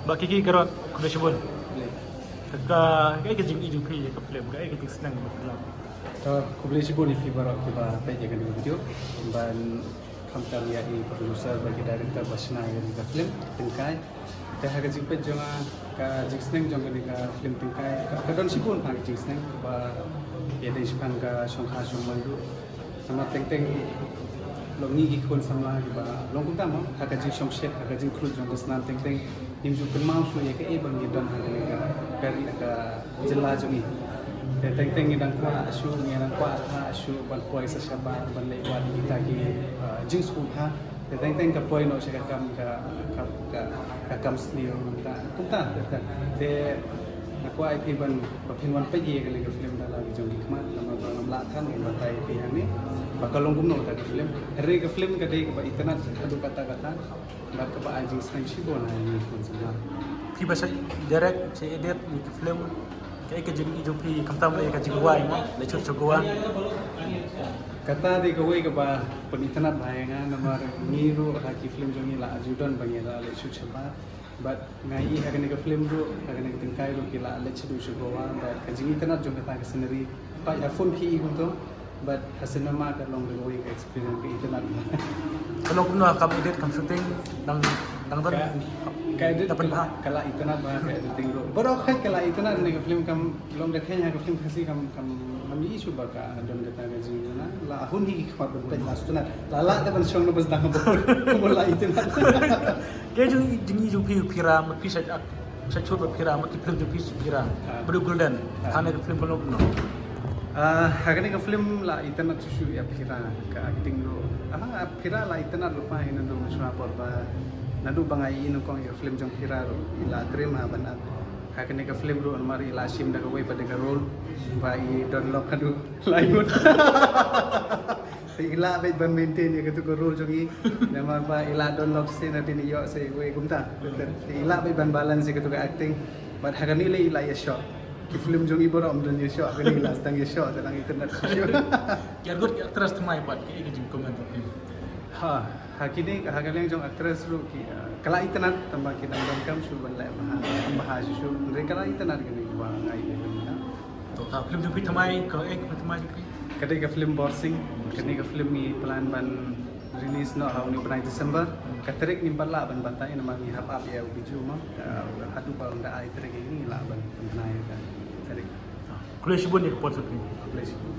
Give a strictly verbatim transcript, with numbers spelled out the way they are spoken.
Ba ki ki karot khublei shibun. Ka ka ka jing i jong phi ka film ka ka jing sneng ba film. To khublei shibun ïa phi baroh kiba peit ïa ka video ban khamtam ïa i producer ba ki director ba shna ïa ka film Tyngkai. Te ha ka jingpeit jong nga ka jingsneng jong kane ka film Tyngkai ka don shibun ha ka jingsneng ba ïa dei shaphang ka shongkha shongman ruh. Namar teng teng long ngi ki khun samla kiba long kumta mo ha ka jingshongshet ha ka jingkhlut jong ka snam teng teng ngim ju kynmaw shuh ïa kaei ba ngi don ha kane ka ka ri ka jylla jong ngi. Te teng teng ngi dang kwah shuh ngi dang kwah ha shuh ban poi sa shabar ban leit wad ïa kita ki jingsngewbha. Te teng teng ka poi noh sha ka kam ka ka ka ka kam sniew kumta kumta te nga kwah ïa phi ban ba phin wan peit ïa kane ka film da la ki jong ki khmat namar ba ngam lah than ban batai ïa phi hangne ba ka long kumno ta ka film. Hynrei ka film ka dei kaba itynnad haduh katta katta bad kaba ai jingsneng shibun ha ïa ngi khun samla. Phi ba sa direct sa edit ïa ka film kaei ka jing i jong phi khamtam ïa ka jingrwai mo leit shot sha Goa. Kata dei kawei kaba pynitynnad bha ïa nga namar ngi ruh ha ki film jong ngi la ju don ba ngi la leit shot shabar. Bad nga i ha kane ka film ruh ha kane ka Tyngkai ruh ki la leit shaduh sha Goa bad ka jingitynnad jong kata ka scenery. Pat ha phone phi i kumto bad ha cinema ka long da kawei ka experience ka itynnad bha. Ka long kumno kam edit kam shooting dang dang don ka edit da pynbha. Ka la itynnad bha ka editing ruh. Baroh khoit ka la itynnad ne ka film kam long da kheiñ ha ka film Khasi kam kam ngam i shuh ba ka don kata ka jingna la hun hi ki khmat ban peit la itynnad. La la da ban shong na bas dang ba la itynnad. Ke jong jong jong phi phira ma phi sa ak sa chur ba phira ma ki film jong phi phira. Bru Golden. Hana ka film ka long kumno. Ah, ha kane ka film la itynnad shuh shuh ïa phira ka acting ruh. Ah, phira la itynnad ruh pa ina do mashwa por ba naduh ba nga i nyngkong ïa film jong phira ruh i la trim ha ban ak. Ha kane ka film ruh namar i la shim da kawei pat da ka role ba i don lok haduh lai ngut. Te i lah beit ban maintain ïa katu ka role jong i. Namar ba i la don lok shisien hadien i ïoh sa iwei kumta. Te i lah beit ban balance ïa katu ka acting. Bad ha kane lei i la ïa shoh. Ki film jong i baroh ym don ïa shoh, ha kane i la sdang ïa shoh, te dang itynnad shuh shuh. Ki arngut ki actress thymmai pat ki, ki jingcomment. Ha, ha kine ha ka liang jong actress ruh ki, ah, ka la itynnad tangba ki dang donkam shuh ban leh bha, bha shuh shuh. Hynrei ka la itynnad kane ba ngai ïa kane. To ka film jong phi thymmai, ka eh ka film thymmai jong phi. Ka dei ka film Borsing, kane ka film ngi plan ban release noh ha une u bnai December. Ka tarik ngim pat lah ban batai namar ngi hap ap ïa u Biju ma. Ah, haduh ba ynda ai tarik ngi lah ban pynbna ïa ka tarik. Khublei shibun ïa ka por jong phi. Khublei shibun.